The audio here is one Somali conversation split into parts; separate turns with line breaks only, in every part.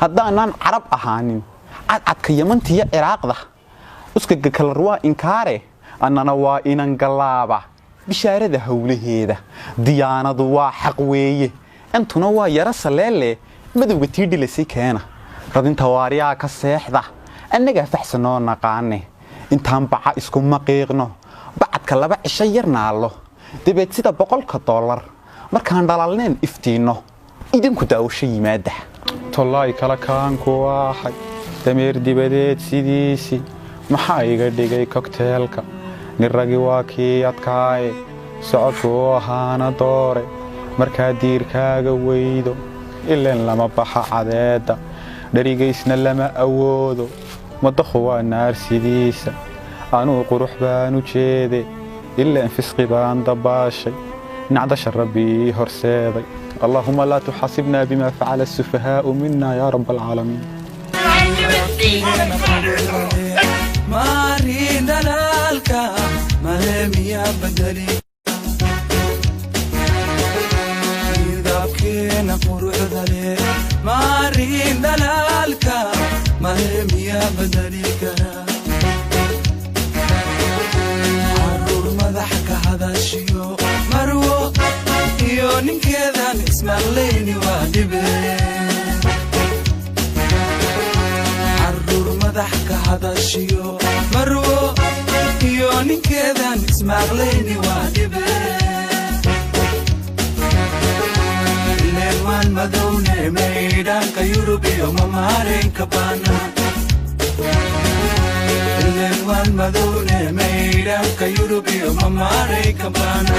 Haddaanaan Carab ahaanin, cadcadka Yamantiyo Ciraaqda, uskaga kalar waa inkaare. Annana waa inan gallaaba bishaarada howlaheeda. Diyaanadu waa xaq weeye, intuna waa yaro saleelle. Madowga tii dhilasay keena, radinta waaryaa ka seexda. Annagaa faxsanoo naqaane, intaan baca isku maqiiqno, bacadka 2 cisho yar naallo, dabeed sida $100 markaan dhalaalneen iftiinno, idinku daawasho yimaada. Tollaay kala kaanku waaxay dameer dibadeed sidiisii. Maxaa iga dhigay kokteelka? Niragi waa kii adkaaye, socodku ahaana doore. Markaa diirkaaga weydo, ileen lama baxa cadeedda, dherigaysna lama awoodo. Madakhu waa naar sidiisa. Anuu qurux baan u jeede, ileen fisqi baan dabaashay, nacdasha Rabbii horseeday. Allaahuma laa tuxaasibnaa bima facala asufahaa'u mina, yaa rab alcaalamiin.
Maarin dhalaalka male miyaa bedeli midabkeena quruxda leh? Maarin dhalaalka male miyaa bedeli kara? Caruur madax ka hadashiyo, marwo iyo ninkeedan ismaqlayni waa dhibe. Caruur madax ka hadashiyo, marwo iyo ninkeedan ismaqlayni waa dhibe. Ileen waan madowne, maydhaanka Yurub iyo mamaareenka baana. Ileen waan madowne, maydhaanka Yurub iyo mamaareyka baana.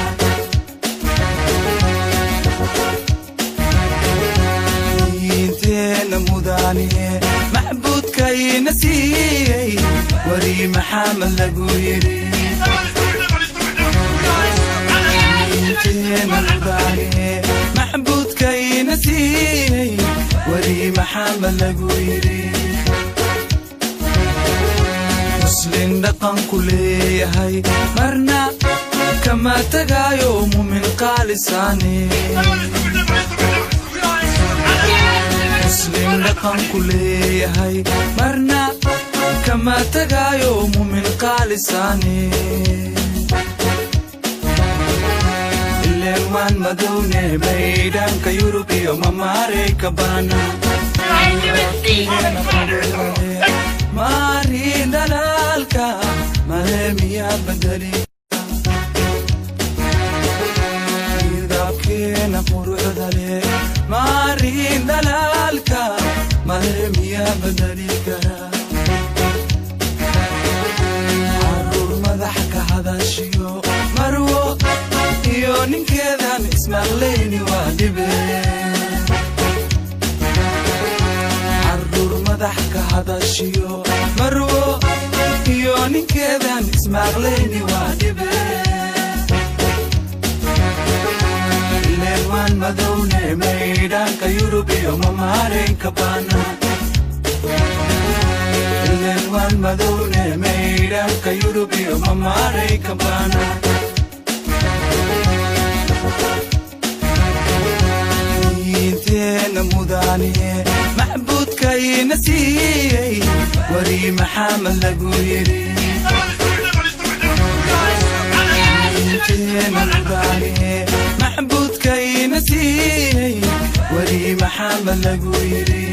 Diinteena mudane macbuudkayna siiyey, weri Maxamed lagu yidhi. Diinteena mudane macbuudkayna siiyey, weri Maxamed lagu yidhi. Muslin dhaqanku leeyahay marna kama tagaayo, mumin qaalisaane. Muslim dhaqanku leeyahay marna kama tagaayo, mumin qaalisaane. Ileen waan madowne, maydhaanka Yurub iyo mamaareyka baana. Maarin dhalaalka male miyaa bedeli midabkeena quruxda leh? Maarin dhalaalka male miyaa bedeli kara? Caruur madax ka hadashiyo, marwo iyo ninkeedan ismaqlayni waa dhibe. Caruur madax ka hadashiyo, marwo iyo ninkeedan ismaqlayni waa dhibe. Ileen waan madowne, maydhaanka Yurub iyo mamaareenka baana. Ileen waan madowne, maydhaanka Yurub iyo mamaareyka baana. Diinteena mudane macbuudkayna siiyey, weri Maxamed lagu yidhi. Diinteena mudane macbuudkayna siiyey, weri Maxamed lagu yidhi.